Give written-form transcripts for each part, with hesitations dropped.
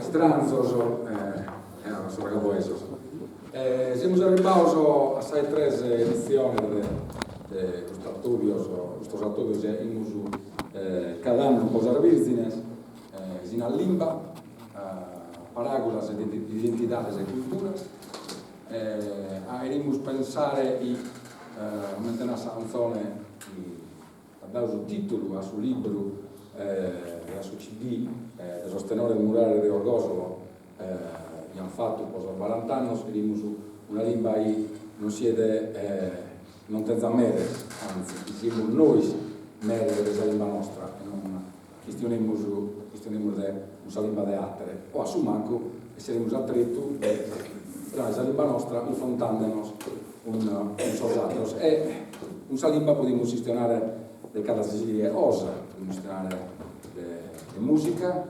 istranzos e a sos gavoesos. Semus arribbados a sa 'e tres editziones de custos atobios, custos atobios chi aimus cada annu po sas Vìrzines, sina limba, paràgulas, identidades e culturas. Cherimus pensare chi, comente narat sa cantzone, at dadu su tìtulu a su libru e a su CD de sos Tenores Murales de Orgòsolo chi an fatu po sos barant'annos, cherimus una limba chi non siet non tenzat meres, anzi chi siemus nois meres de sa limba nostra e non chistionemus chistionemus de cun sa limba de àtere o a su mancu esseremus a tretu de dare sa limba nostra cunfrontandenos cun sos àteros e cun sa limba podimus chistionare de cada si siat cosa, podimus chistionare de de mùsica,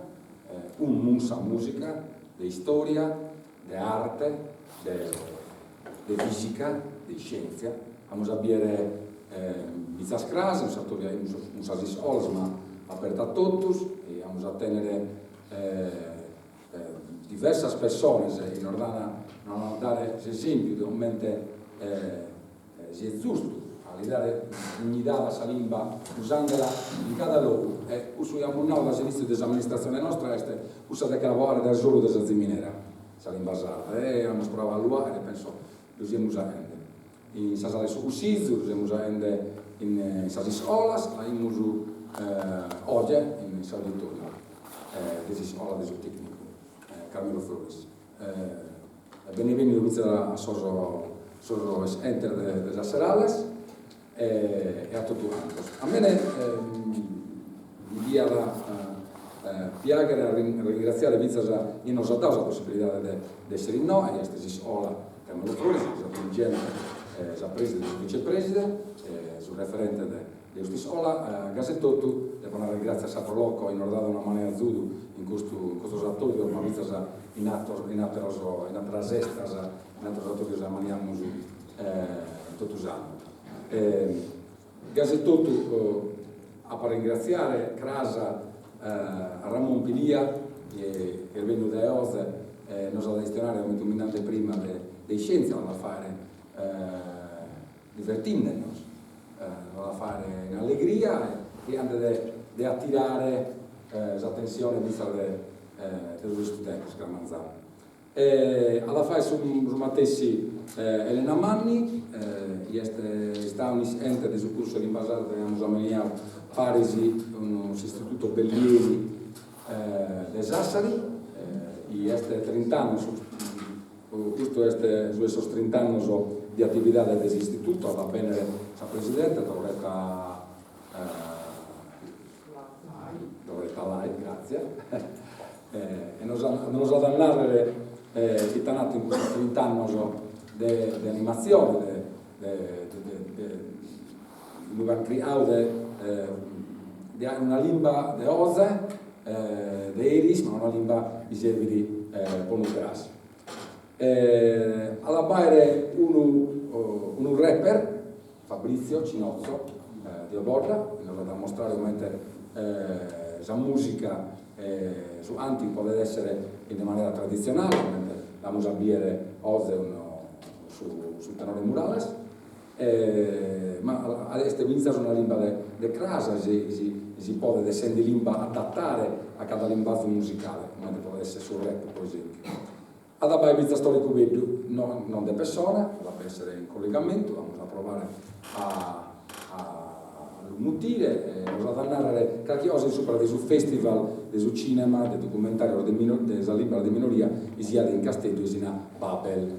cun sa mùsica, de istòria, de arte, de de fìsica, de iscièntzia, amus a bìdere fintzas cras, in s'atobiu aimus cun sas iscolas, ma aperta a totus, e amus a tènnere diversas pessones chi nos dan nos an a dare s'esèmpiu de comente siet zustu a li dare dignidade a sa limba usandela in cada logu e cussu chi amus nadu dae s'inìtziu de s'amministratzione nostra est cussa de che la bogare dae s'oru de sa ziminera sa limba sarda e amus provadu a lu faghere e penso lu siemus faghende in sa sala 'e su cussizu, lu semus faghende in sas iscolas, l'aimus oje in s'auditoriu de s'iscola de su tecnicu Carmelo Floris. Benevènnidu fintzas a sos sos entes de sas serales e a totu cantos. A mene mi diat piaghere a ringratziare fintzas chie nos at dadu sa possibilidade de essere innoe, chi est s'iscola Carmelo Floris, sa dirigente, sa preside e su vicepreside, su referente de De custa iscola, gasi etotu, depo narrer gratzias a sa Pro Loco chi nos dat una manu 'e azudu in custu, in custos atobios, ma fintzas in atos, in ateros, in ateras estas, in ateros atobios chi ammaniamus in totu s'annu. Gasi etotu apo a ringratziare cras a Ramon Pilia, chi est bennidu dae oze e nos at a chistionare, comente nande prima, de iscientzia, l'at a fagher divertindenos, l'at a fagher in allegria e chirchende de atirare s'atentzione fintzas de sos istudentes cras manzanu. At a fagher su matessi Elena Manni, chi est istada un'ente de su cursu de limba sarda chi amus ammaniadu paris cun s'Istituto Bellieni de Sassari, chi est trint'annos Custu est su 'e sos trint'annos de atividade de s'istitutu, at a bènnere sa presidente Doretta Doretta Lai, gràtzie, e nos nos at a nàrrere ite an atu in custos trint'annos de de animatzione, de de de de inue an criadu de de àere una limba de oze, de eris, ma una limba chi servit po unu cras. At a b'àere unu unu rapper, Fabrizio Cinozzo, de Ovodda, chi nos at a mostrare comente sa mùsica, su cantu podet èssere in manera traditzionale, comente l'amus a bìdere oze cun su tenore Murales Ma est fintzas una limba de cras, si podet, essende limba, adattare a cada limbazu musicale, comente podet essere su rap, pro esempiu. At a b'aer fintzas Tore Cubeddu, non de pessona, at a essere in collegamentu, amus a provare a lu mutire, nos at a narrere carchi cosa in supra de su festival de su cinema de documentarios de sas limbas de minoria chi si at in Casteddu e si nat Babel.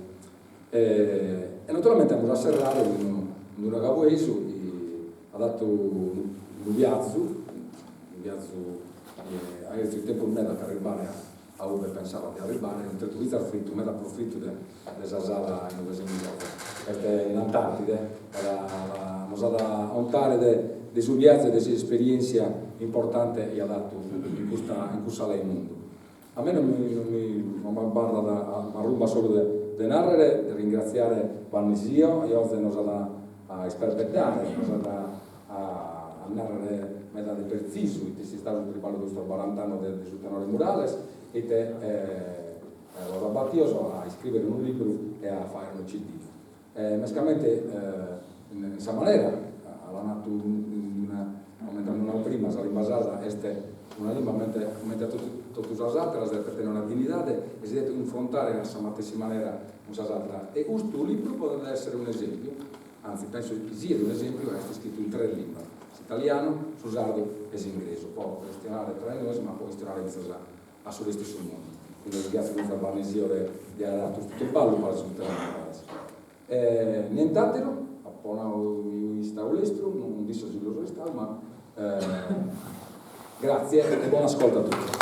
E naturalmente amus a serrare cun unu gavoesu chi at atu unu viazu, unu viazu chi at cherfiu tempus meda po arribbare a ube pensabat de arribbare, unu tretu fintzas fritu, meda prus fritu de sa sala in ube semus oe, est in Antàrtide, nos at a contare de su viazu e de s'esperièntzia importante chi at atu in custa in cuss'ala 'e mundu. A me non mi non mi non m'abarrat m'arrumbat solu de de narrere, de ringratziare Vanni Sio chi oze nos at a isperpeddare, nos at a a narrere meda de pretzisu ite est istadu su triballu de custos barant'annos de de su tenore Murales. ite los at batios a iscrìvere unu libru e a fàghere unu CD. E mescamente in sa manera, a l'at natu in una, comente amus nau prima, sa limba sarda est una limba comente comente a totu sas àteras, depet tenner una dignidade e si depet cunfrontare a sa matessi manera cun sas àteras. E custu libru podet èssere un'esèmpiu, anzi penso chi siat un'esèmpiu ca est iscritu in tres limbas, s'italianu, su sardu e s'ingresu, po chistionare tra de nois ma po chistionare fintzas a su restu 'e su mundu. Quindi ringrazio fintzas Banne de de aer atu custu traballu paris cun Terra Paris. E nient'ateru, apo nau chi istau lestru, non nd'iscio si lu so istau, ma grazie e buon ascolto a tutti.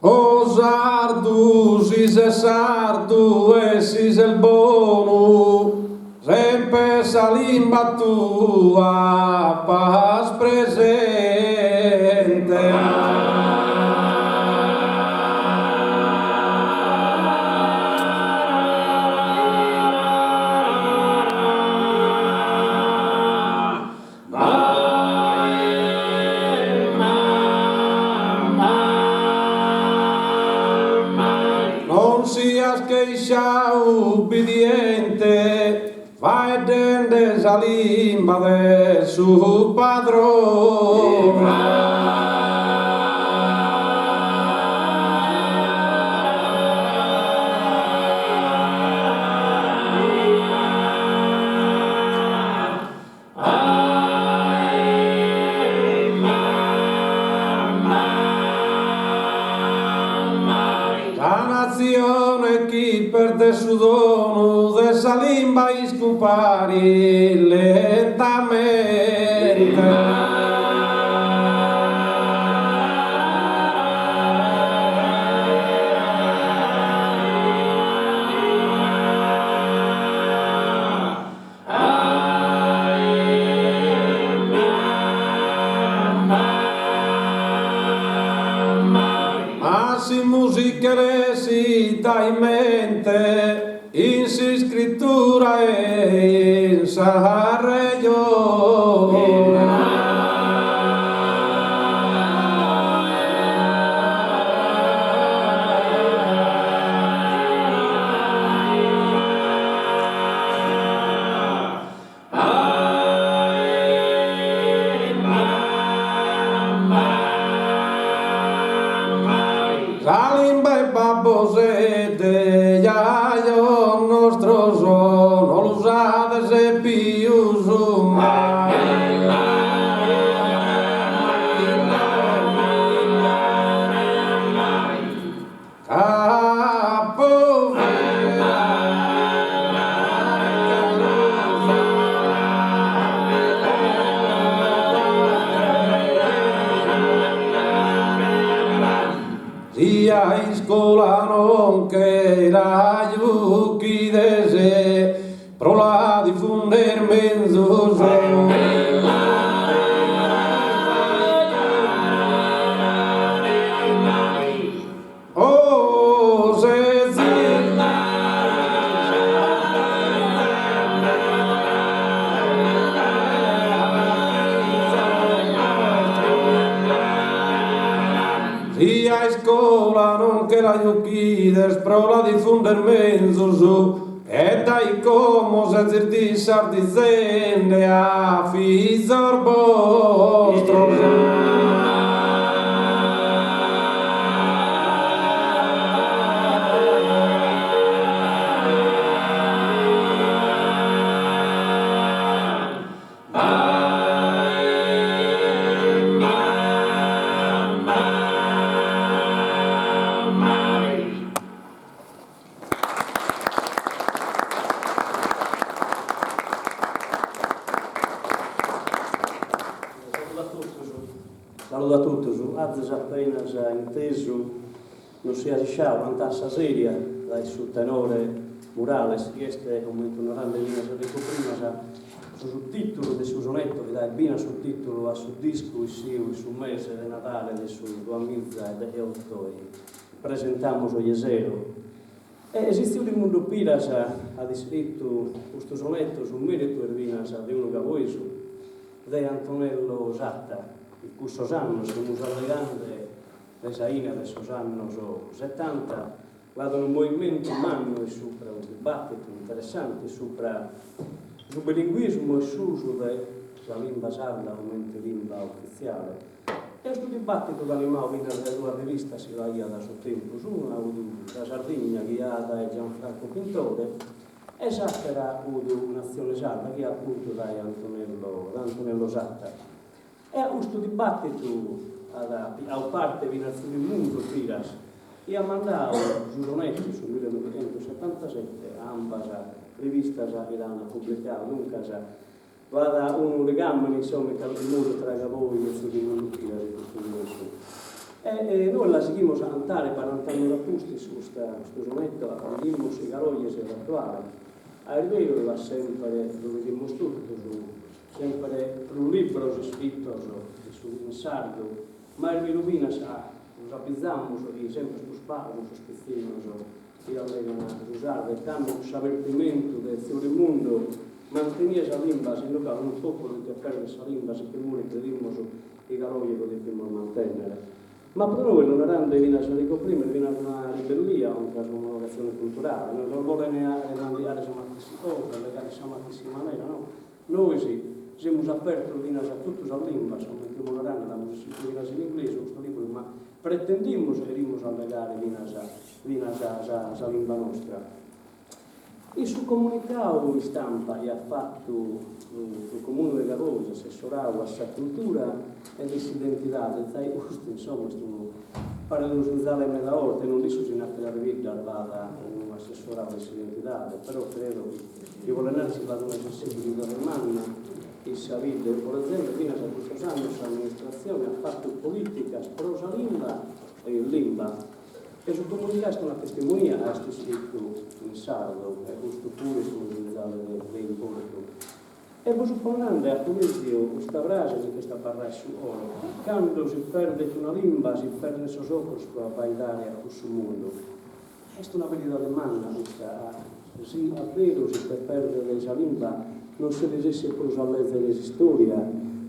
O sardu, si ses sardu e si ses bonu, sempre sa limba tua apas presente. Non sias chesciau ubbidiente faeddende sa limba de su padronu. Sa natzione chi perdet su donu de sa limba iscumparit lentamente. Massimu si cheres dai in mente in s'iscritura e in sa rejone. Sa limba 'e babbos e de jajos nostros no l'usades pius mai. Si a iscola non che la juchides pro la difunder menzus. Si a iscola non che la juchides pro la difunder menzus e dai como sezis dissardizende a fizos bostros. Saludu a totus. Saludu a totus. Azis apenas intesu, non sias isciau, cantà a sa seria dae su tenore. Murales, chi est, comente narande finas Enrico primas, su sutìtulu de su sonetto chi daet finas su tìtulu a su discu issiu in su mese de Nadale de su duamiza e degheoto chi presentamus oje sero. E si tziu Remundu Piras at iscritu custu sonetto, su meritu est finas de unu gavoesu, de Antonello Satta, in cussos annos, semus allegande de sa 'ine de sos annos setanta, b'at unu moimentu mannu in supra, unu dibàtitu interessante supra su bilinguismu e s'usu de sa limba sarda comente limba ufitziale. E custu dibàtitu fut animau finas dae duas rivistas chi b'aiat a su tempus, una fut La Sardigna ghiada dae Gianfranco Pintore e s'àtera fut Nazione Sarda ghiada apuntu dae Antonello dae Antonello Satta. E a custu dibàtitu at pigau parte finas tziu Remundu Piras chi at mandau su sonettu in su millenovichentosetantasette a ambas rivistas chi l'ant publicau, duncas B'at unu ligàmene, insomma, in calchi modu tra Gavoi e tziu Remundu Piras in custu sensu. E nois la sighimus a cantare barant'annos a pustis custa, custu sonetto, bidimus si galu oje siat atuale. A est beru chi b'at semper, lu bidimus totus, semper prus libros iscritos in su in sardu, ma est beru finas, nos abizamus chi semper prus pagu sun sos pitzinnos chi allegant su sardu e tando s'avertimentu de tziu Remundu mantenie sa limba sinnuca unu populu chi perdet sa limba si che morit credimus chi galu oje lu depimus mantennere. Ma pro nois, lu narande finas Enrico prima, est finas una ribellia contra s'omologatzione culturale, nos bolen mandiare sa matessi cosa, allegare sa matessi manera, no? Nois semus apertos finas a totu sas limbas, comente semus narende, l'amus iscritu finas in inglesu custu libru, ma pretendimus e cherimus allegare finas finas sa sa limba nostra. In su comunicau istampa chi at fatu su Comunu de Gavoi, s'assessorau a sa cultura e de s'identidade, zai custu insomma est unu paret unu sinzale meda 'orte, non nd'isco si in àteras biddas b'at unu assessorau de s'identidade, però credo chi bolet narrer si b'at una sensibilidade manna in sa bidda e pro esempio finas a custos annos s'amministratzione at fatu polìticas pro sa limba e in limba. E su comunicau est una testimonia ca est iscritu in sardu e custu puru est unu sinzale de importu. E bos so nande apo lèziu custa frase mi ch'est abarrada in su coro, cando si perdet una limba si perden sos ocros pro abbaidare a cussu mundu. Est una beridade manna custa, si a beru si che perdet sa limba non si resessit prus a lèzere s'istòria,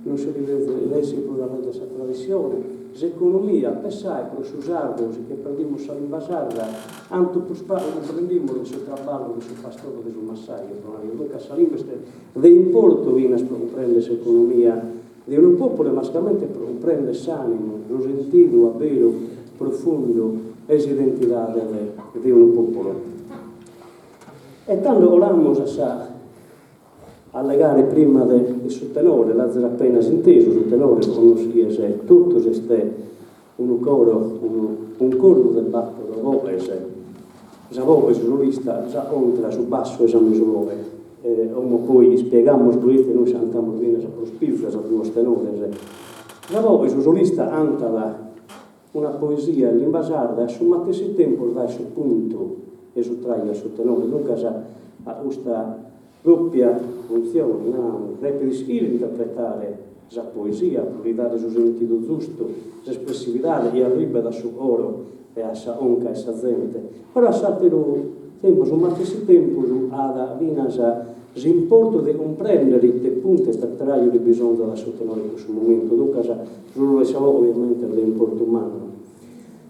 non si resessit prus a lèzere sa tradissione, s'economia, pessae pro su sardu, si che perdimus sa limba sarda, antu prus pagu cumprendimus de su traballu de su pastore o de su massaju, pro narrer. Duncas sa limba est de importu finas pro cumprender s'economia de unu pòpulu e mascamente pro cumprender s'ànimu, su sentidu a beru profundu e s'identidade de unu pòpulu. E tando 'olamus a sa allegare prima de su tenore, l'azes apenas intesu su tenore, lu connoschies totus, est unu coro, unu cuncordu de battor boghes, sa boghe su solista, sa contra, su bassu e sa mesu boghe. Como poi ispiegamus proite nois cantamus finas prus pizas a duos tenores. Sa boghe su solista 'antat Una poesia in limba sarda e a su matessi tempus daet su puntu 'e su traju a su tenore, duncas at custa dòpia funtzione, naramus, depet ischire interpretare sa poesia pro li dare su sentidu zustu, s'espressividade chi arribet a su coro e a sa conca 'e sa zente, però a s'àteru tempus, su matessi tempus at finas s'importu de cumprèndere ite puntu e ite traju li bisonzat a su tenore in cussu momentu, duncas Su rolu 'e sa boghe ovviamente est de importu mannu.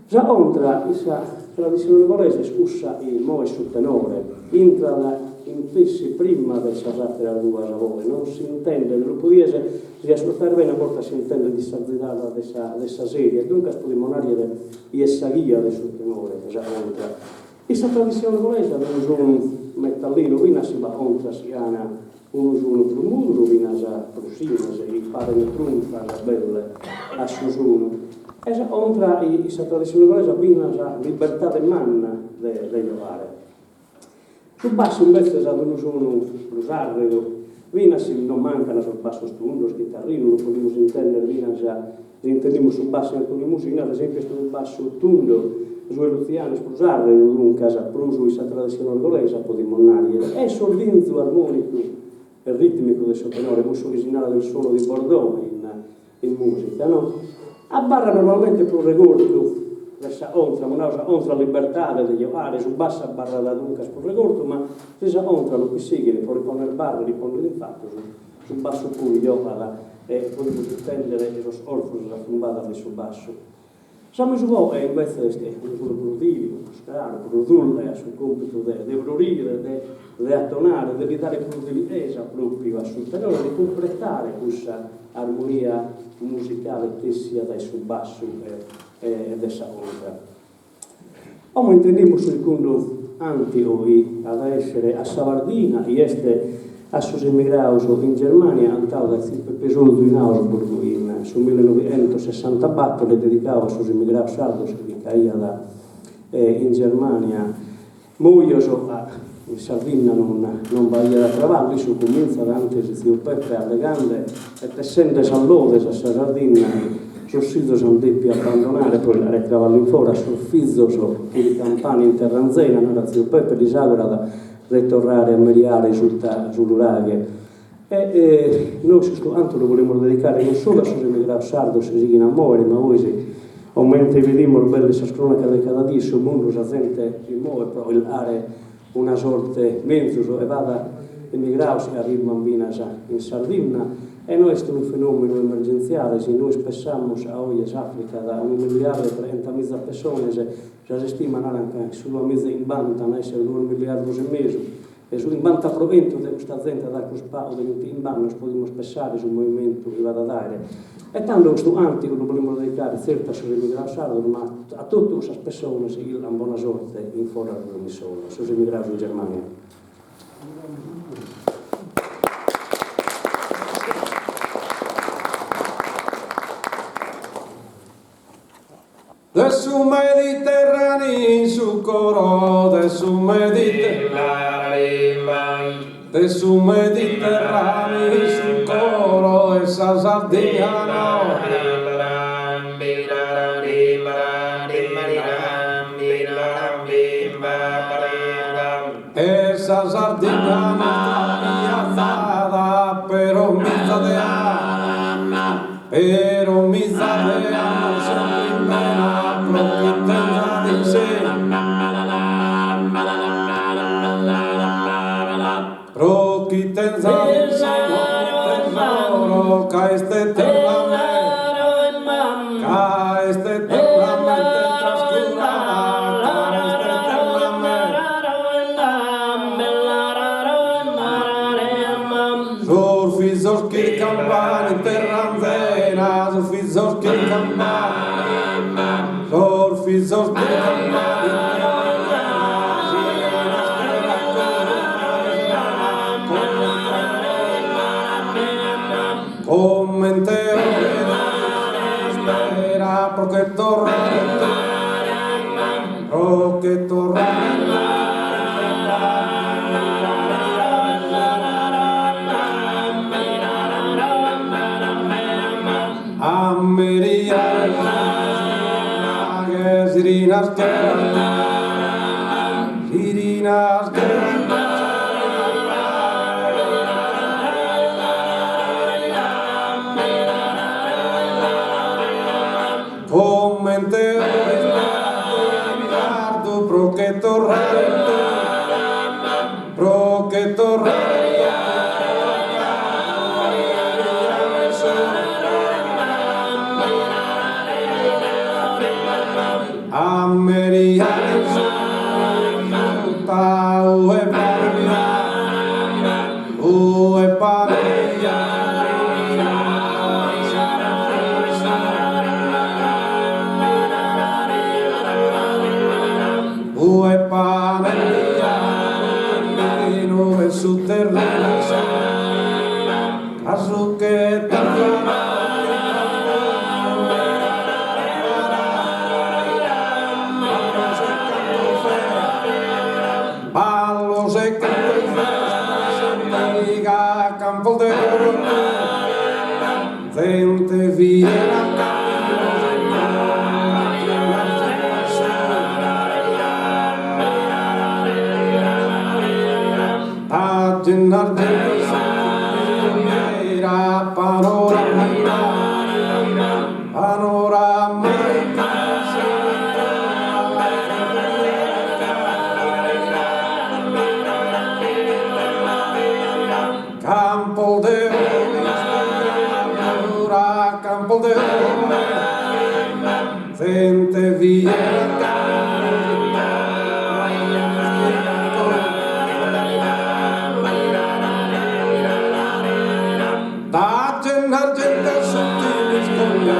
Sa contra in sa tradissione nugoresa est cussa chi moet su tenore, intrat in pessi prima de sas àteras duas boghes, non s'intendet, lu podies, si ascurtaes bene a bortas s'intendet in sa zirada de sa de sa sedia, duncas podimus narrer chi est sa ghia de su tenore sa contra. In sa tradissione nugoresa unu sonu metallinu, finas si b'at contras chi an Unu sonu prus muduru finas prus fines chi paren trunfas belle a su sonu. E sa contra in sa tradissione nugoresa finas libertade manna de de giogare. Su bassu imbetzes at unu sonu prus àrridu, finas si non mancan sos bassos tundos, chitarrinu, lu podimus intender finas si intendimus su bassu in Antoni Musina, ad esempiu est unu bassu tundu. Su 'e Lutzianu est prus àrridu, duncas, prus in sa tradissione orgolesa, podimus nàrrere, e s'ordinzu armònicu e rìtmicu de su tenore, cussu chi si narat il suono di bordone in mùsica, no? Abarrat normalmente prus regortu de sa 'ontra, amus nau sa 'ontra libertade de giogare, su bassu abarrat duncas prus regortu, ma si sa 'ontra lu pissighit pro li ponner barra e li ponner in fatu, su bassu puru giogat e podimus intèndere sos corfos e sas trumbadas de su bassu. Sa mesu boghe imbetzes est unu sonu prus dìligu, prus craru, prus dulche, at su còmpitu de de frorire, de de atonare, de li dare prus dilighesa pròpiu a su tenore, de cumpletare cussa armonia musicale ch'essia dae su bassu e de sa contra. Como intendimus su segundu àntigu chi at a èssere a sa Pardina, chi est a sos emigrados in Germània, cantadu dae tziu Peppe Sozu in Augsburg in su millenovighentosessantabator e dedicadu a sos emigrados sardos chi ch'aiat in Germània mòios ca in Sardinna non non b'aiat traballu, issu cumintzat antis tziu Peppe allegande e tessende sas lodes a sa Sardinna chi sos fizos an dèpiu abbandonare pro chircare traballu in fora, sos fizos chi campan in terra anzena, narat tziu Peppe, lis augurat de torrare a meriare suta su nuraghe. E nois custu cantu lu bolimus dedicare non solu a sos emigrados sardos chi sighin a mòere, ma ois, comente bidimus belle sas crònacas de cada die, su mundu sa zente si moet pro chircare una sorte menzus e b'at emigrados chi arribant finas in Sardinna e no est unu fenòmenu emergentziale, si nois pensamus a oje s'Àfrica at unu milliardu e treghentamìgia pessones, sas istimas narant ca in su duamiza e chimbanta an a èssere duos milliardos e mesu E su chimbanta pro chentu de custa zente at prus pagu de bintichimb'annos, podimus pessare su movimentu chi b'at a dare. E tando custu càntigu lu bolimus dedicare tzertu a sos emigrados sardos, ma a totu cussas pessones chi chircan bona sorte in foras de domo issoro, sos emigrados in Germània. De su Mediterraneu in su coro de su De su Mediterraneu in su coro 'e sa Sardigna no E sa Sardigna nostra biatzada però miza de Però miza de annos sempre in pena pro chi tenzat in se Pro chi tenzat in senu tesoro ca est eternamente Ca est eternamente trascurada ca est eternamente Sos fizos chi campan in terra anzena, sos fizos chi campan, sos fizos chi campan in terra anzena, comente oe ispera pro che torrare pro che torrare A meriare sirinas sirinas Comente oe isperat pro che torrare pro che torrare A meriare sutta ue ue Ue pane binu e su terrinu a su che Gennargentu Panorama Panorama Campo de Campo de Zente Da Gennargentu a su Thiniscole.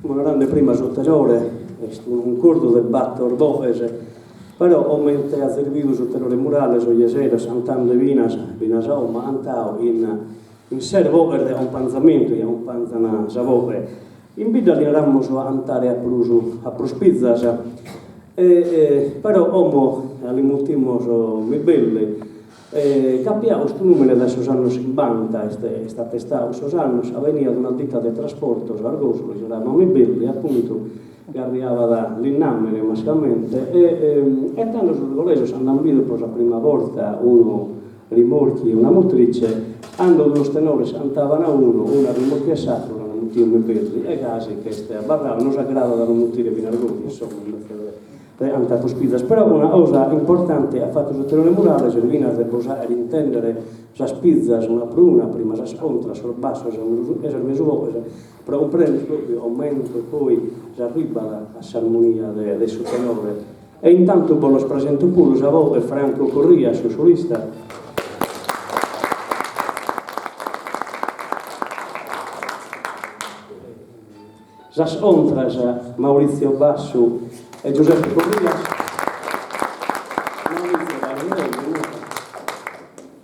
Narande prima su tenore est unu cuncordu de bator boghes, però comente at servidu su tenore Murales oje sero cantande finas finas a como at cantadu in in ses boghes de acumpanzamentu chi acumpanzan sa boghe. In bidda li naramus a cantare a prus a prus pizas e però como li mutimus Mibelli E ca piau custu nùmene dae sos annos chimbanta, est est atestau sos annos, ca beniat una dita de trasportos a Orgòsolo chi si narabat Mibelli, apuntu, garriabat linnàmene mascamente, e e tando sos orgolesos cando an bidu pro sa prima borta unu rimorchi e una motrice, cando duos tenores cantaban a unu, unu a rimorchi 'e s'atru l'an mutiu Mibelli, e gasi ch'est abarrau, nos agradat a lu mutire finas goi, insomma, invece de De cantare a prus pizas. Però una cosa importante at fatu su tenore Murales est finas de bos aer intendere sas pizas una pro una, prima sas contras, sos bassos e sas mesu boghes, pro cumprender propriu comente poi s'arribat a s'armonia de su tenore. E intantu bos los presento puru, sa boghe Franco Corrias, su solista. Sas contras, Maurizio Bassu e Giuseppe Corrias. Maurizio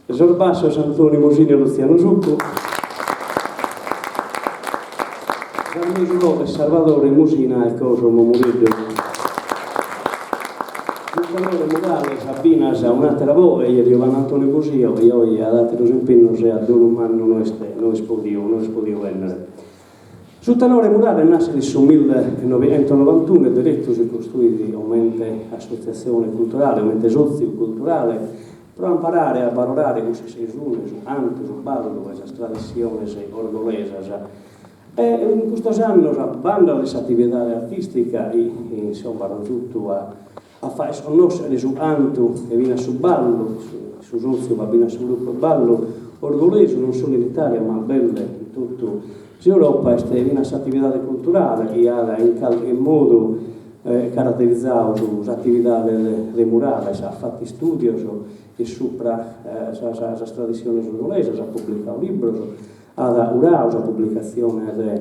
Sos bassos Antoni Musini e Luziano Succu. Sas mesu boghes Sarvadore Musina e Cosimo Mureddu. Su tenore Murales finas un'àtera boghe est Giovanni Antonio Busio chi oje at àteros impinnos e a dolu mannu no est no est podiu no est podiu bènnere. Su tenore Murales naschet in su millenoighentonovantunu e deretu si costuit comente assotziatzione culturale, comente sòtziu culturale, pro amparare e avalorare cussu chi sun su cantu, su ballu e sas tradissiones orgolesas. E in custos annos, a banda de s'atividade artìstica, chi insomma at giutu a a fagher connòschere su cantu e finas su ballu, su sòtziu b'at finas su grupu 'e ballu orgolesu, non solu in Italia ma belle in totu s'Europa, est finas s'atividade culturale chi at in calchi modu caraterizadu s'atividade de Murales, at fatu istùdios subra sas tradissiones orgolesas, at publicadu libros, at curadu sa publicatzione de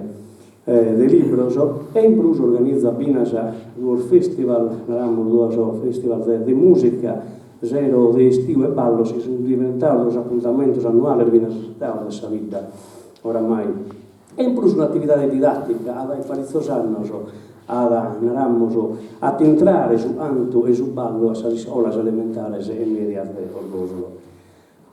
de libros e in prus organizat finas duos festival, naramus duos festival de mùsica, sero de istiu e ballos chi sunt diventados duos apuntamentos annuales finas asetados de sa bidda oramai. E in prus un'atividade didàtica, dae paritzos annos at, naramus, at intrare su cantu e su ballu a sas iscolas elementares e mèdias de Orgòsolo.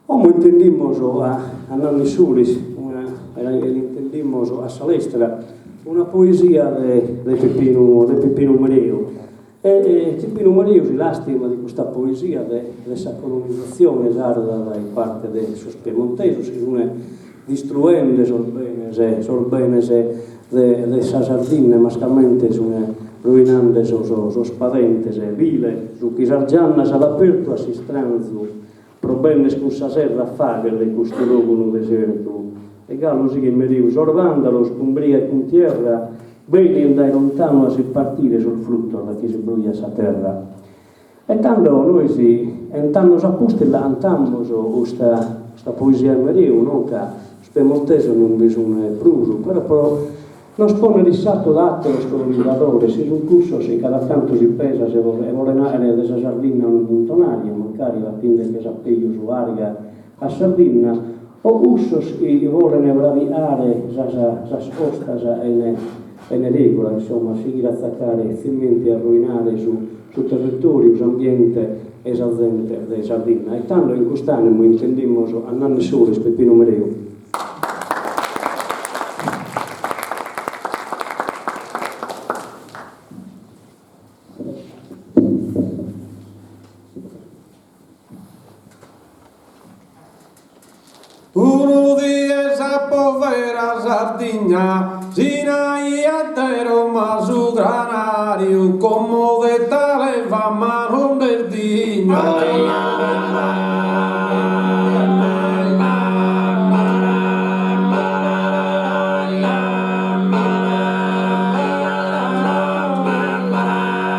Como intendimos a Nanni Sulis, una l'intendimos a sa lestra, una poesia de de Pipinu de Pipinu Mereu. E Pipinu Mereu si làstimat in custa poesia de de sa colonizatzione sarda dae parte de sos piemontesos chi sun distruende sos benes sos benes de de sa Sardinna e mascamente sun ruinande sos sos padentes, vile su chi sas giannas at apertu a s'istranzu Pro benner cun sa serra a fagher de custu logu unu desertu. E galu sighit Mereu, sos vàndalos cun bria e cuntierra benin dae lontanu a si partire sos frutos da chi si brujat sa terra. E tando nois 'ent'annos a pustis la cantamus custa custa poesia 'e Mereu, non ca sos piemontesos non bi sun prus, però pro Nos pònnere in s'atu de àteros colonizadores, si sunt cussos chi cada tantu si pesant e volen àere de sa Sardinna unu muntonàriu, mancari fatinde che sa pejus arga a Sardinna, o cussos chi volen fraviare sas sas costas 'ene 'ene règula, insomma, sighire a tzacare tzimentu e arruinare su su territòriu, s'ambiente e sa zente de Sardinna. E tando in cust'ànimu intendimus a Nanni Sulis, Pepinu Mereu. Unu die sa povera Sardigna si naiat de Roma su granariu, como de tale fama non nd'est digna.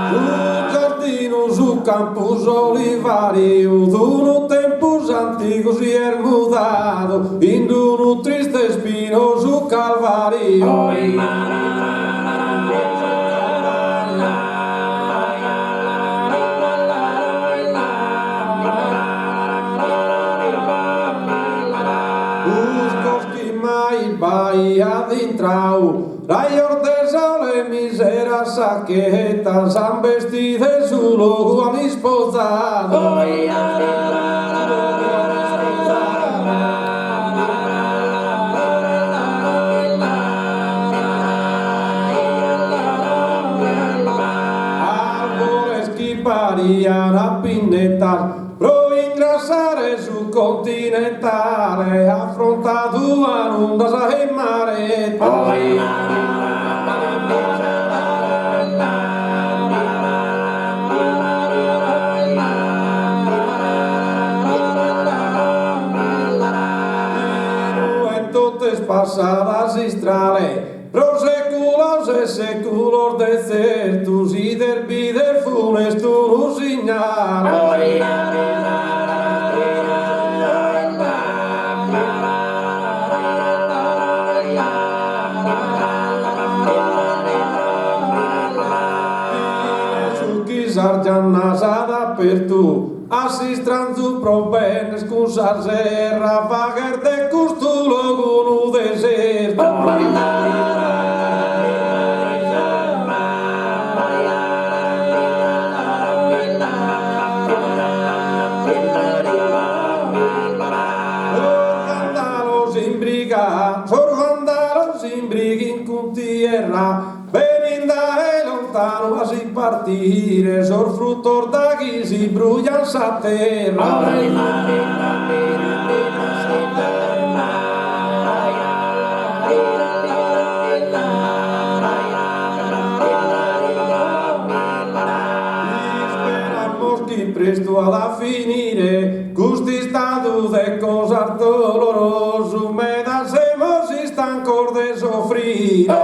Su giardinu, su campu, s'olivariu, d'unu tempus antigu si est mudadu in d'unu triste ispinosu calvariu. Buscos chi mai b'aiat intrau Rajos de sole misera sacchetta s'an bestid'e su logu an ispozadu. Arbores chi parian pinnettas Pro ingrassare su continentale afrontadu an undas e marettas. Inue totu est passada s'istrale Pro seculos e seculos de zertu si des bider funestu unu signale. Chie su chi sas giannas at apertu A s'istranzu pro benner cun sa serra fagher de custu logu unu desertu. Sos vandalos in briga, sos vandalos in briga in cuntierra Benin dae lontanu a si partire sos fruttos daghi si brujan sa terra. Isperamos chi prestu at a finire cust'istadu de cosas dolorosu meda semos istancos de sofrire.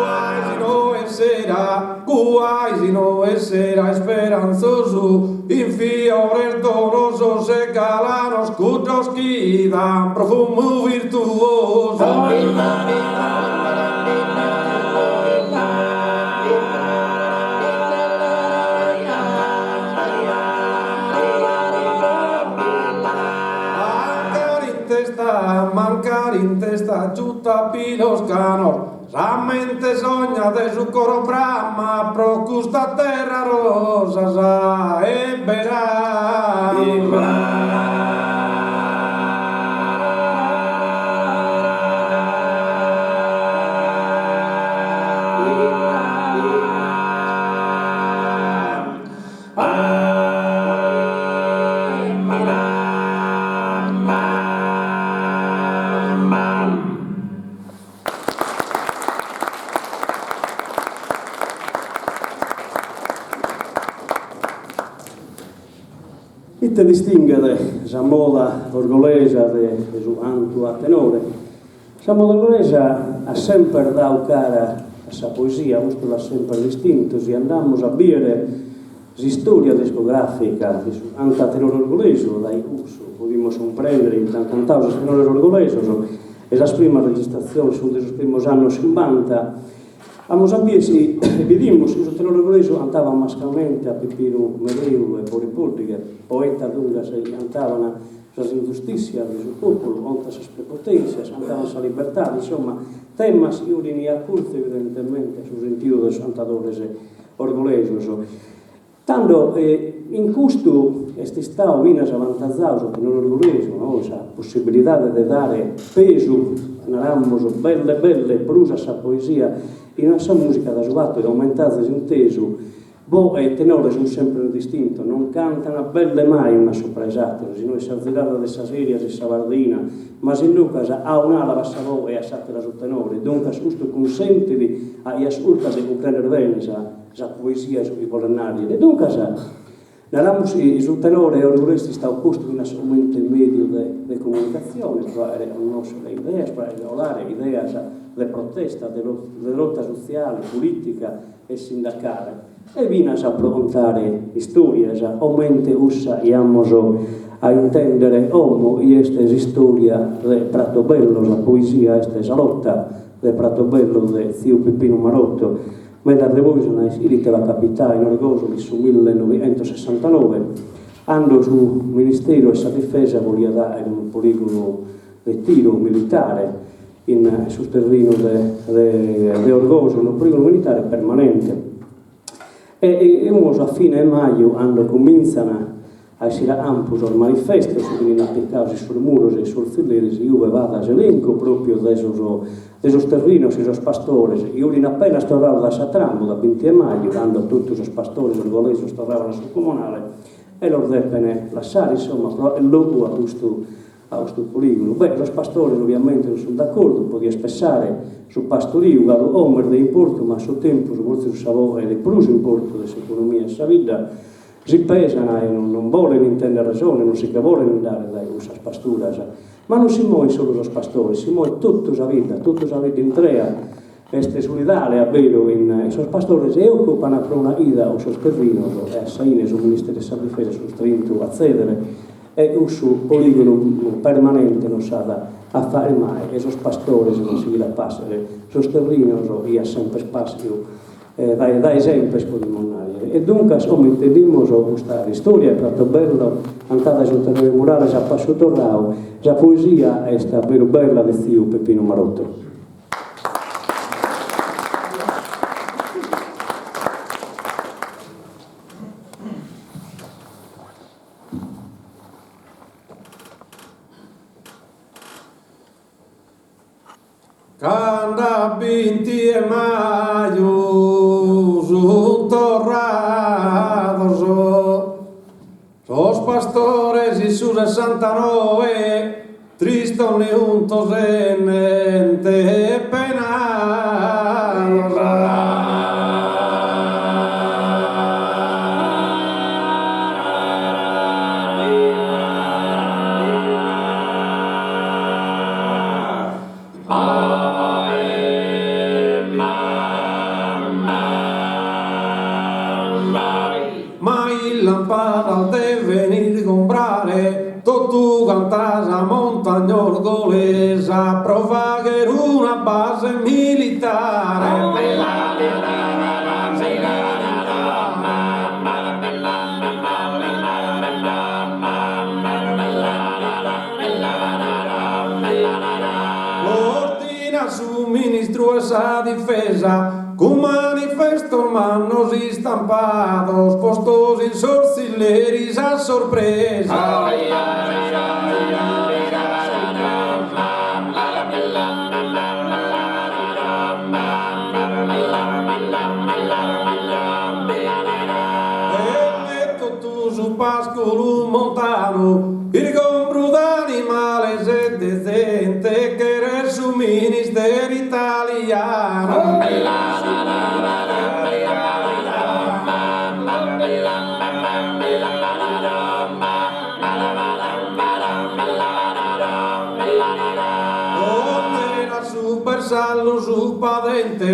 Guai si no essera, guai si no essera isperantzosu in fiores donosos e galanos cuddos chi dan profumu virtuosu. Mancari in testa, mancari in testa giuta pilos canos, sa mente sognat e su coro bramat pro custa terra rosas e beranos. Ite distinghet sa moda orgolesa de su cantu a tenore? Sa moda orgolesa at semper dadu cara a sa poesia, custu l'at semper distintu, si andamus a bìere S'istòria discogràfica de su cantu a tenore orgolesu, dae cussu podimus cumprèndere ite ant cantadu sos tenores orgolesos e sas primas registratziones sunt de sos primos annos chimbanta, amus a bider si bidimus chi su tenore orgolesu cantabat mascamente a Pipinu Mereu e Bore Poddighe, poetas duncas chi cantaban sas ingiustìssias de su pòpulu contra sas prepotèntzias, cantaban sa libertade, insomma, temas chi 'olin a curtzu evidentemente a su sentidu de sos cantadores orgolesos. Tando in custu est istadu finas avantazadu su tenore orgolesu, no, sa possibilidade de dare pesu, naramus, belle belle prus a sa poesia chi no a sa mùsica dae su fatu chi comente azis intesu Boe e tenore sunt semper distintos, non cantan belle mai una supra 'e s'àteru, si no in sa zirada de sas erias in sa pardina, ma sinnucas a un'ala b'at sa boe e a s'àtera su tenore, duncas custu cunsentit a chie ascurtat de cumprender bene sa sa poesia e su chi bolet nàrrere. Duncas, naramus chi su tenore orgolesu est istadu postu finas comente mèdiu de de comunicatzione pro fàghere connòschere ideas, pro fàghere colare ideas de protesta, de de lota sotziale, polìtica, e sindacale, e finas pro contare istòrias, comente cussa chi amus a intèndere como, chi est s'istòria de Pratobello, sa poesia est Sa lota de Pratobello de tziu Pipinu Marotto. Medas de bois an a ischire ite b'at capitadu in Orgosolo in su millenoighentossessantanoe, cando su Ministeru 'e sa Difesa boliat àere unu polìgonu de tiru militare in su terrinu de de Orgosolo, unu poligonu militare permanente. E imus a fine 'e maju cando cumintzan a essire a campu sos manifestos chi fin apicados in sos muros e in sos tzilleris ue b'at s'elencu pròpiu de sos de sos terrinos chi sos pastores chi 'urin apenas torrados dae sa tràmuda, binti 'e maju, cando totu sos pastores orgolesos torraban a su comunale e los depen lassare, insomma, pro 'aer logu a custu a custu poligonu. Beh, sos pastores oviamente non sunt d'acordu, podias pessare su pastoriu galu como est de importu, ma a su tempus fortzis sa boe de prus importu de s'economia 'e sa bidda, si pesan e non bolen intender resone, non si che bolen andare dae cussas pasturas. Ma non si moen solu sos pastores, si moet totu sa bidda, totu sa bidda intrea est solidale a beru chin sos pastores e ocupan pro una chida cussos terrinos e a sa 'ine su Ministeru 'e sa Difesa est custrintu a tzedere E cussu poligonu permanente non s'at a fàghere mai e sos pastores an a sighire a pàschere sos terrinos chi ant semper pàschidu dae dae semper podimus nàrrere. E duncas como intendimus custa istòria 'e Pratobello cantada dae su tenore Murales a passu torrau, sa poesia est a beru bella de tziu Peppinu Marotto. Cando a binti 'e maju sun torrados sos pastores in su sessantanoe tristos neuntos e nende penados. Ma in lampadas deven isgombrare totu canta sa montagna orgolesa pro fagher una base militare. Ordinat su ministru 'e sa difesa cun manifestos mannos istampados postos in sos tzilleris a sorpresa. E totu su pasculu montanu Irgombru d'animales e de zente cheret su ministeru italianu. Ponner a su bersallu su padente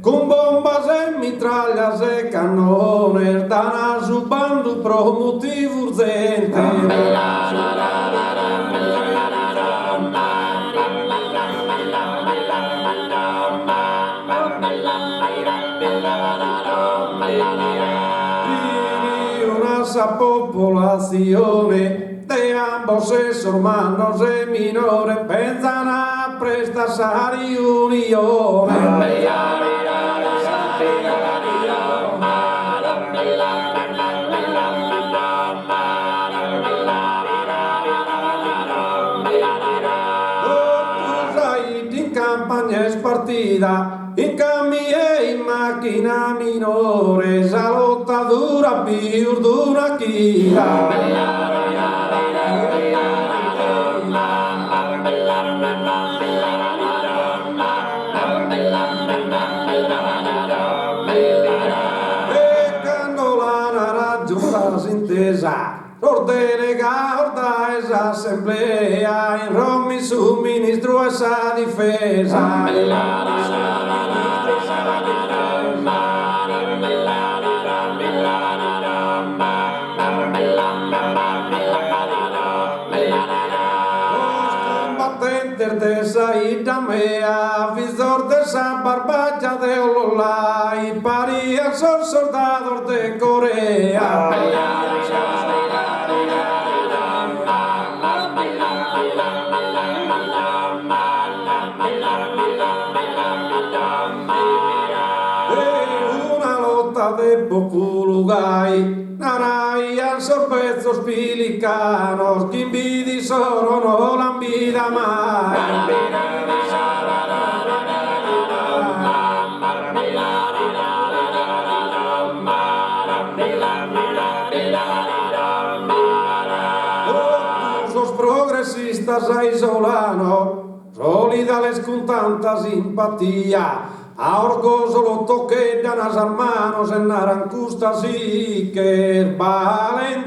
Cun bombas e mitraglias e cannones dana su bandu pro motivu urzente. Riuna sa popolatzione de ambos sessos mannos e minores benzan prestu a sa riunione. campagna est partida, in camiu e in macchina minore, sa lotta durat pius d'una chida. E cando l'ana raggiunta s'intesa, sos delegados dae s'assemblea, in Roma in su ministru 'e sa difesa. Sos cumbatentes de sa 'idda mea, fizos de sa Barbagia de Ollolai, parian sos sordados de Corea. E una lotta de populu gai, naraian sos betzos pilicanos, chi in bida issoro no l'an bida mai. Totu sos progressistas isolanos, solidales cun tanta simpatia, A Orgosolo tocheddan sas manos e naran custa sì ch'est balentia.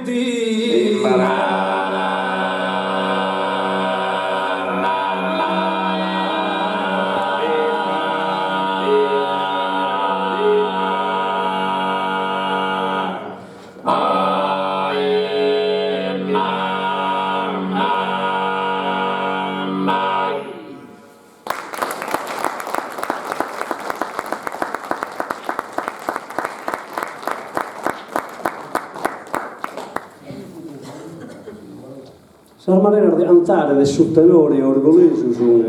Sas maneras de cantare de su tenore orgolesu sun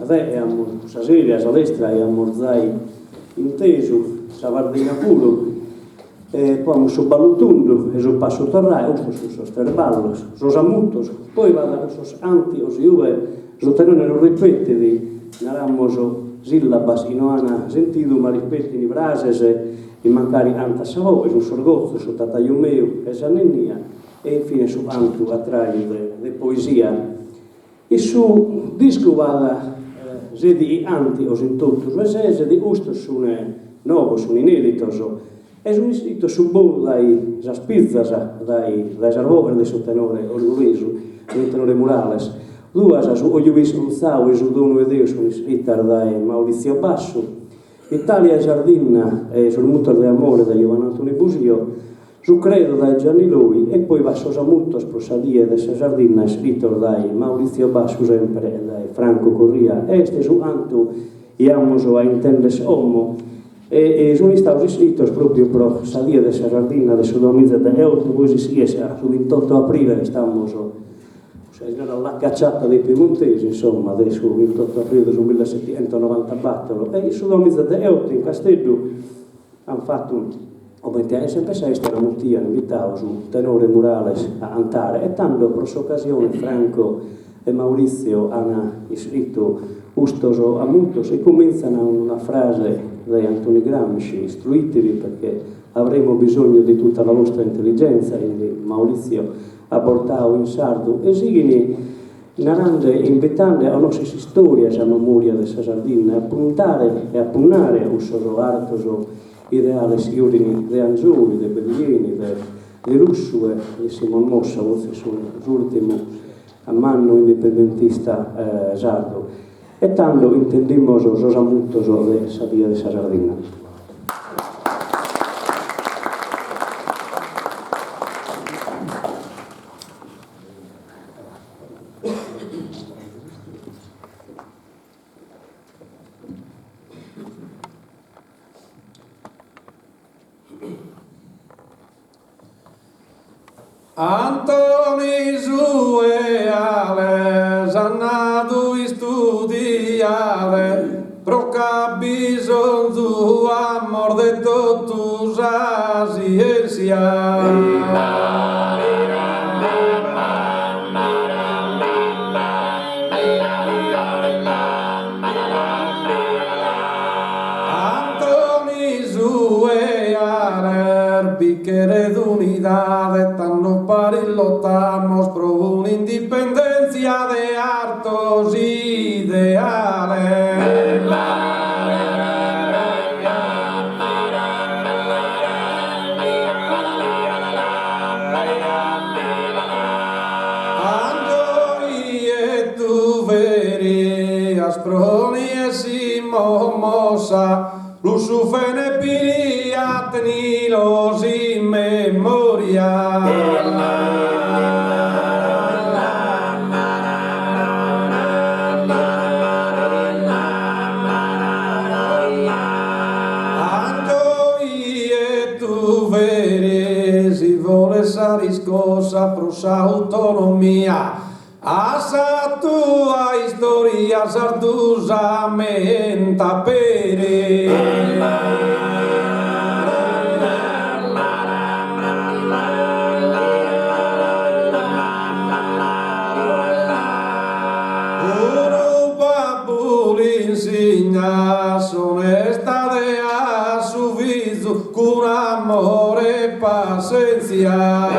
de amus sa seria, sa lestra e amus zai intesu sa fardina puru e poi amus su ballu tundu e su passu torrai, custos sun sos tres ballos, sos ammutos, poi b'at cussos antios ue Su tenore non ripetit, naramus, sillabas chi no an sentidu ma ripetin frases chi mancari ant sa boghe, sun sos gotzos, su tataju meu e sa ninnia e infine su cantu a traju de poesia. In su discu b'at sedichi antios in totus e ses de custos sun novos, sun ineditos e sun iscritos su bonu dae sas pizas, dae sas boghes de su tenore orgolesu, su tenore Murales. Duas, su Oju Bisconzau e su Donu 'e Deus sun iscritas dae Maurizio Bassu, Italia e Sardinna e sos mutos de amore dae Giovanni Antoni Busio, su Credo dae Gianni Loy e poi b'at sos Ammutos pro sa Die de sa Sardinna iscritos dae Maurizio Bassu sempre e dae Franco Corria. E est su cantu chi amus a intender como. E sun istados iscritos pròpiu pro sa Die de sa Sardinna de su duamiza e degheoto, bois ischies ca su vintotto aprile istamus, si narat la cacciata dei piemontesi, insomma, de su vintotto aprile de su millesettighentonovantabattor, e in su duamiza e degheoto in Casteddu an fatu, comente est sempre sa 'esta, una mutia, an invitadu su tenore Murales a cantare, e tando pro s'occasione Franco e Maurizio an iscritu custos ammutos e comintzan cun una frase de Antoni Gramsci, istruitevi perché avremo bisogno di tutta la vostra intelligenza, quindi Maurizio at bortadu in sardu, e sighin narande, invitande a connoscher s'istoria e sa memoria de sa Sardinna e a puntare e a punnare a cussos artos ideales chi 'olin de Angioy, de Bellieni, de Lussu e de Simon Mossa, fortzis s'urtimu mannu indipendentista sardu. E tando intendimos sos ammutos de sa Die de sa Sardinna. Antoni su 'eale s'at nadu istudiade pro ch'at bisonzu amos de totu sa sientzia. Bi cheret unidade, tando paris lotamos pro un'indipendentzia de artos ideales. Angioy e Tuveri, Asproni e Simon Mossa, Lussu Fene Pilia tenilos in memoria. Angioy e Tuveri, si volet sa riscossa pro s'autonomia, A sa tua istoria sardu s'ammenta peri. Unu babbu l'insignat s'onestade a su fizu cun amore e passentzia.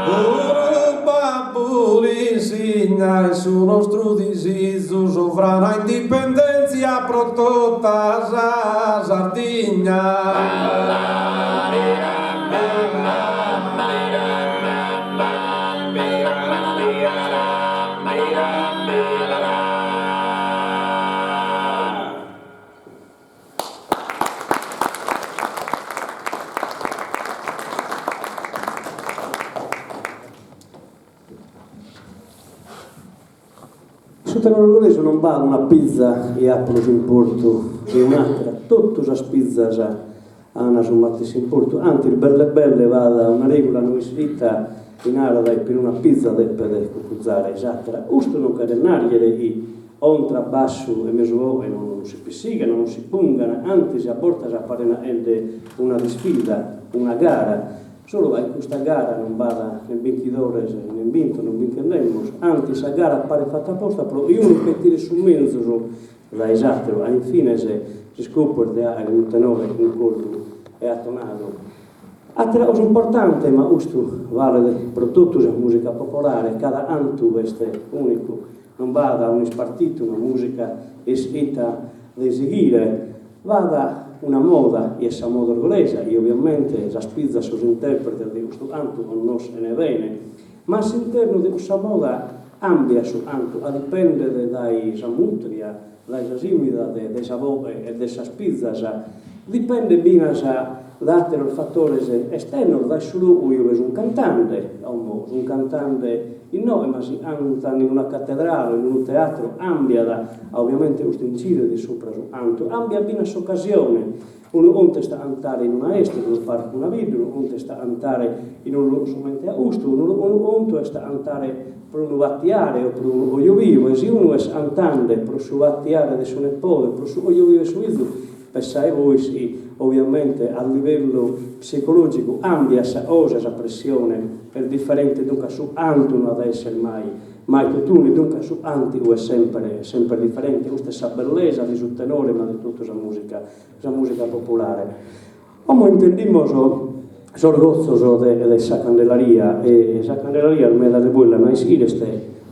Unu babbu l'insignat est su nostru disizu sovrana indipendentzia pro tota sa Sardigna. Su tenore orgolesu non b'at una piza chi apat prus importu de un'àtera, totu sas pizas an su matessi importu, antis belle belle b'at una règula no iscrita chi narat chi per una piza depet cucuzare s'àtera, custu non cheret nàrrere chi contra, bassu e mesu 'oghe non si pissigan, non si pungan, antis a bortas paren aende una disfida, una gara, solu ca in custa gara non b'at nen binchidores nen bintos, non binchet nemos, antis sa gara paret fata aposta pro chi unu che tiret su menzus dae s'àteru, a in fines s'iscopu est de àere unu tenore cuncordu e atonadu. Àtera cosa importante, ma custu valet pro totu sa mùsica popolare, cada 'antu est ùnicu, non b'at un'ispartitu, una mùsica iscrita de sighire, b'at una moda, chi est sa moda orgolesa, chi oviamente sas pizas, sos intèrpretes de custu 'antu connoschent bene, Ma a s'internu de cussa moda àmbiat su 'antu, a dipendet dae sa mùtria, dae sa simida de sa boghe e de sas pizas, dipendet finas dae àteros fatores esternos, dae su logu ue sun cantande, como sun cantande inoghe ma si 'antan in una catedrale o in unu teatru àmbiat, oviamente custu incidet supra su 'antu, àmbiat finas s'ocasione Unu contu est a 'antare in una 'esta, in unu parcu una bidda, unu contu est a 'antare in unu logu comente a custu, unu contu est a 'antare pro unu battiare o pro unu cojubiu, e si unu est 'antande pro su battiare de su nepode, pro su cojubiu de su fizu, pessae bois chi oviamente a livellu psicologicu àmbiat sa cosa, sa pressione est diferente, duncas su 'antu no at a esser mai Mai totunu, duncas su càntigu est semper semper diferente, custa est sa bellesa de su tenore ma de totu sa mùsica sa mùsica populare. Como intendimos sos gotzos de de sa Candelaria e sa Candelaria meda de bois l'an a ischire est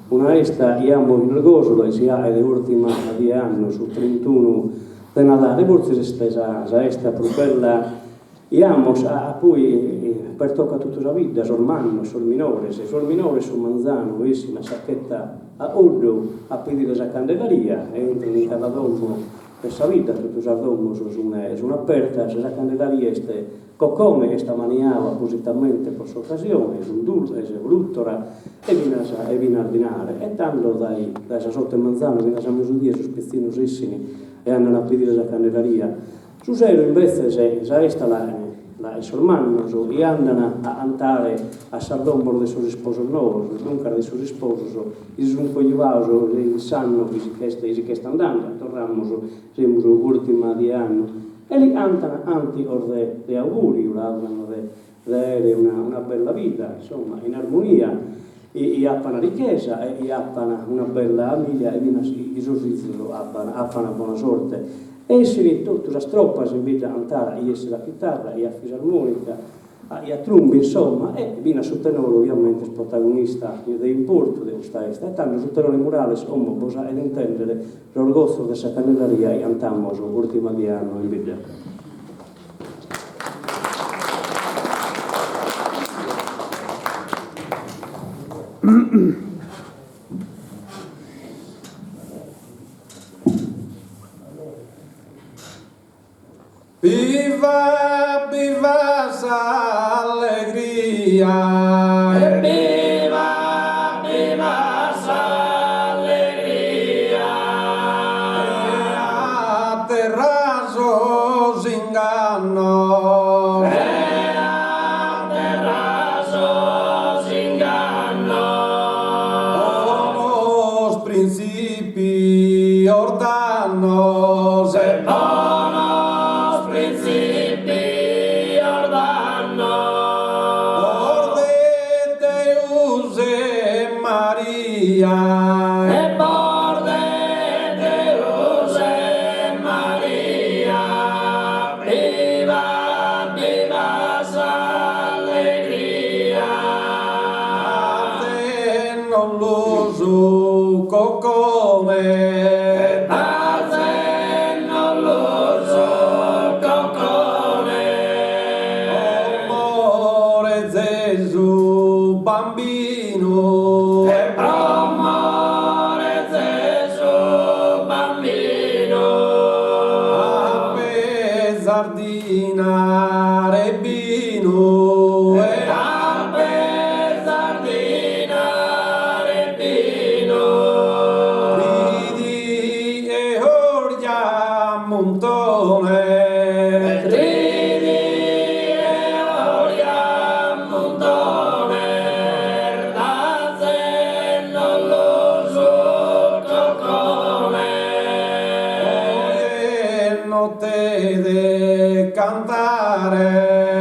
una 'esta chi amus in Orgosolo e si 'aghet ùrtima die 'e annu su trintunu de Nadale, fortzis est sa sa 'esta prus bella Chi amus, a poi pertocat totu sa bidda, sos mannos, sos minores, sos minores su manzanu essin a sachetta a coddu a pedire sa candelaria e intran in cada domo de sa bidda, totu sas domos sun sun apertas, sa candelaria est cocone, est ammaniadu apositamente pro s'occasione, sun dulches, frùtora e finas e finas dinare e tando dae dae sas oto 'e manzanu finas a mesudie sos pitzinnos essin e andan a pedire sa candelaria Su sero imbetzes sa 'esta la la 'aen sos mannos chi andan a 'antare a sas domos de sos isposos noos, duncas de sos isposos chi si sun cojuados in s'annu chi si ch'est chi si ch'est andende, torramus, semus ùrtima die 'e annu, e li 'antan 'antigos de de augùriu, l'auguran de de aere una una bella vida, insomma, in armonia. Chi apan richesa e chi apan una bella 'amilia e finas chi sos fizos apan apan bona sorte. Essin totu sas tropas in bidda a cantare, chie essit a chitarra, chie a fisarmonica, chie a trumbi, insomma, e finas su tenore oviamente est protagonista de importu de custa 'esta. E tando su tenore Murales como bos 'aghet intendere sos gozos de sa Candelaria chi cantamos urtima die 'e annu in bidda. Viva viva s'allegria Viva viva s'allegria E a terra sos ingannos E a terra sos ingannos Bonos printzìpios dannos E bonos printzìpios dannos Por de Deus e Maria E por de Deus e Maria Viva viva s'allegria Alzen su cocone Alzen su cocone Pro more Zesu Bambinu E pro more Zesu Bambinu Apezas dinare e binu E apezas dinare e binu Tridi e orgia a muntone Tridi e orgia a muntone Alzen su cocone Oje notte de cantare.